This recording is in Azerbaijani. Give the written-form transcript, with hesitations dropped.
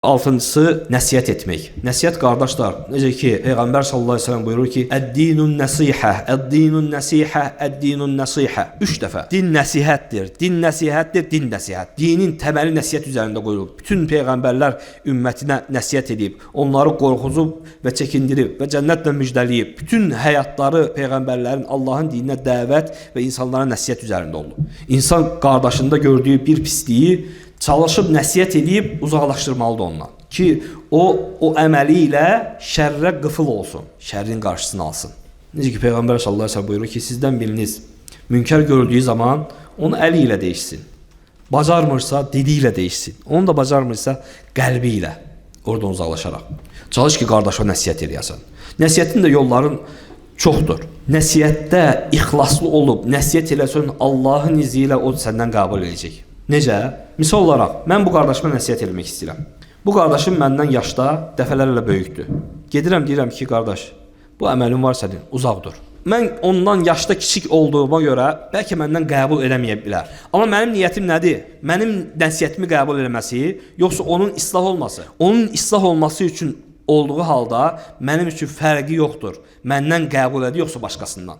Altıncısı nəsihət etmək. Nəsihət qardaşlar, necə ki Peyğəmbər sallallahu əleyhi və səlləm buyurur ki: "Əd-dinun nəsihə, əd-dinun nəsihə, əd-dinun nəsihə." 3 dəfə. Din nəsihətdir, din nəsihətdir, din nəsihət. Dinin təməli nəsihət üzərində qoyulub. Bütün peyğəmbərlər ümmətinə nəsihət edib, onları qorxuzub və çəkindirib və cənnətlə müjdələyib. Bütün həyatları peyğəmbərlərin Allahın dininə dəvət və insanlara nəsihət üzərində olub. İnsan qardaşında gördüyü bir pisliyi çalışıb nəsihət edib uzaqlaşdırmalıdır ondan. Ki o əməli ilə şərrə qıfıl olsun, şərrin qarşısını alsın. Necə ki Peyğəmbər sallallahu əleyhi və səlləm buyurur ki, sizdən biriniz münkər gördüyü zaman onu əli ilə dəyişsin. Bacarmırsa dili ilə dəyişsin. Onu da bacarmırsa qəlbi ilə oradan uzaqlaşaraq. Çalış ki qardaşa nəsihət eləyəsən. Nəsihətin də yolların çoxdur. Nəsihətdə ixlaslı olub nəsihət eləsən Allahın izni ilə o səndən qəbul edəcək. Necə? Misal olaraq, mən bu qardaşıma nəsihət eləmək istəyirəm. Bu qardaşım məndən yaşda dəfələrlə böyükdür. Gedirəm deyirəm ki, qardaş, bu əməlin var sənin, uzaq dur. Mən ondan yaşda kiçik olduğuma görə bəlkə məndən qəbul eləməyə bilər. Amma mənim niyyətim nədir? Mənim nəsihətimi qəbul eləməsi, yoxsa onun islah olması? Onun islah olması üçün olduğu halda mənim üçün fərqi yoxdur. Məndən qəbul edir yoxsa başqasından.